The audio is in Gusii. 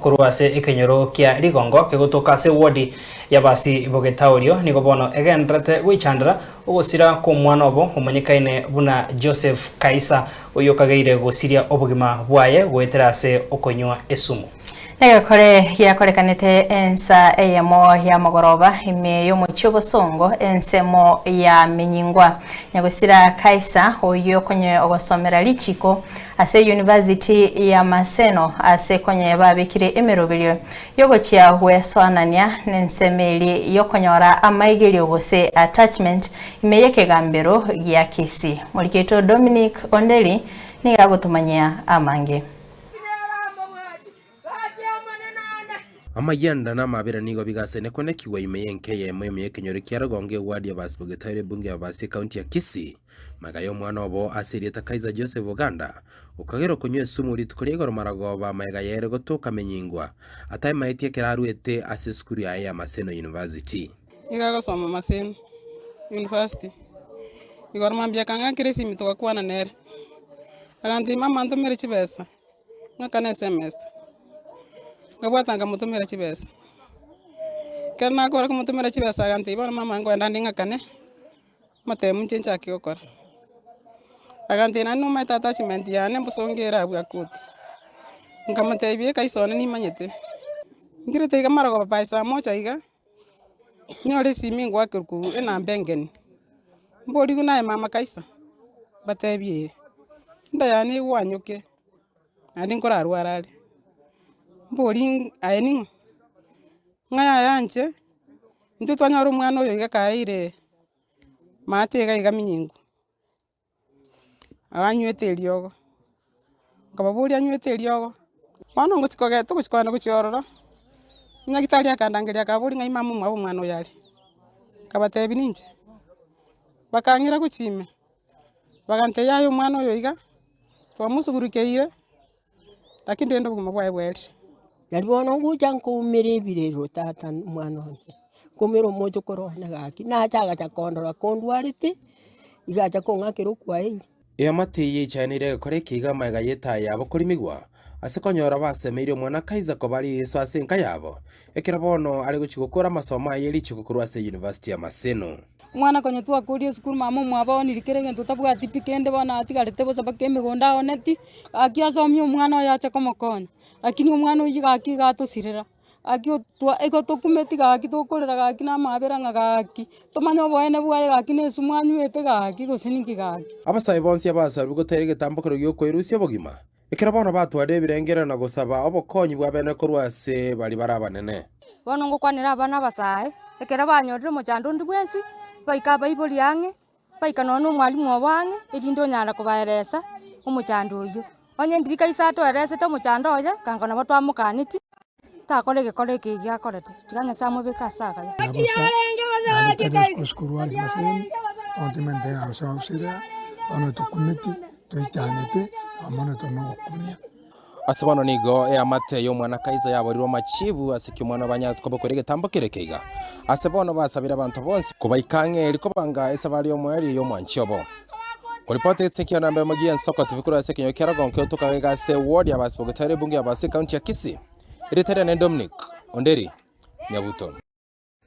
korwa ase ekenyoro kia Rigongo kegotoka ase ewodi y'Abasi Bogetaorio nigo bono egendererete goichandera ogosira kw'omwana obo omonyekaine buna Joseph Kaisa oyio okageire gosiria obogima bwaye goetera ase okonywa esumu. Negekore giakorekanete ensa eyemo ya mogoroba ime y'omochie obosongo ensemo ya Menyingwa. Nyagosira Kaisa oyio konye ogosomera richiko ase University ya Maseno ase konye babekire emeroberio yogochia gwesoanania nensemo eria yokonyora amaigerio gose attachment ime y'ekegambero gia Kisii. Moriketwe Dominic Onderi nigo agotomanyia amange. Amayanda na amabera nigo bigasenekwa-nekigwa ime y'enka eyemo ime y'ekenyoro kia Rogongo ewadi ya Basi-Bogetaire ebunge ya Basi ekaunti ya Kisii. Magega y'omwana obo ase erieta Kaiser Joseph Oganda, okagera okonywa esumu rituko ria igoro maragoba magega yaye gotoka menyingwa, ataimaeti ekero aruete ase esukuru yaye ya Maseno University. Nigo agosoma Maseno University. Igoro mambia akang'akera esimi togakwana nere, agantebia mama ntomere chibesa. Ng'akane esemester, nkabwata nkamotomera chibesa, ekero nakora komotomera chibesa agantebia bono mama nkoenda nde ng'akane, amatemu inche nchake gokora. Agantebia naende nomaete attachment yane mbosongo ere abwo akoti, nkamotebia ekaiso one nimanyete, nkirete iga marogoba by saa moja iga, nyore esimi ngoakerwa korwa enamba engeni, mborigwe naye mama kaisa, mbatebie ee, enda yane egwanyoke. Naende nkorarware are, mbori aye ning'o? Ng'a yaya inche, intwe twanyora omwana oyo iga kaeire maate iga iga minyingu, anywete eriogo, nkababoria anywete eriogo, bono ngochi kogenda togochi kogenda gochia ororo, nyagitari akandangeria akaboria ng'ai mama omwabo omwana oyo are, nkabatebia ninche, bakang'ira gochia ime. Bagantebia, Yaya omwana oyo iga, twamosugurukeire, lakini rende obogima bwaye bwaerire. Nari bono ngocha nkoumera ebirero tata omwana one, nkoumera omochokoro one gaki, nacha agacha kondora kondwarete, iga acha kong'akera okwaeri. Eamate eye echaneire egekora ekeiga amaiga y'etaya yabo korimigwa, ase konyora basemeire omwana Kaiser koba riiso ase enka yabo, ekero bono are gochia gokora amasomo aye richiko korwa ase University ya Maseno. Omwana konya twakoria esukuru mama omwabo aonirie kera egento tabwati pi kende bono atigarete bosa mpaka emegondo aoneti, gaki asomie omwana oye ache komokonya, lakini omwana oyio gaki iga atosirera, gaki otwa igo tokumeti gaki tokorera gaki na amabera ng'a gaki, tomanye oboene bwaye gaki na esumu anywete gaki gose ninki gaki. Abasae bonsi abasarwe gotera egetambokero gi'okoerusia obogima, ekero bono batwarire ebirengerero na gosaba obokonyi bw'abene korwa ase baria bare abanene. Bono ngokwanera abana abasae, ekero banyorire omochando onde bwensi, baike abaibori ang'e, baika nonya na omwalimu obo ang'e, erinde onyare kobaeresa omochando oyio. Onye ndiri kaisa atoeresete omochando oye, kango nabo twamokaneti, takora egekora eke egiya akorete, tiga Nyasae amobeke ase agaya. Ase bono nigo eamate y'omwana Kaiser yaborirwe amachibu ase ki omwana banyarete kobokoria egetambo kere keiga. Ase bono basabire abanto bonsi kobaika ang'e erio kobanga esabari y'omoerio y'omwanchi obo. Koripoti ase ekianamba emogi y'ensoko TV korwa ase ekenyoro kia Rogonko egotoka iga ase eward ya Abasi Bogetere ebunge ya Abasi ekaunti ya Kisii. Erieta riane Dominic Onderi Nyabuto.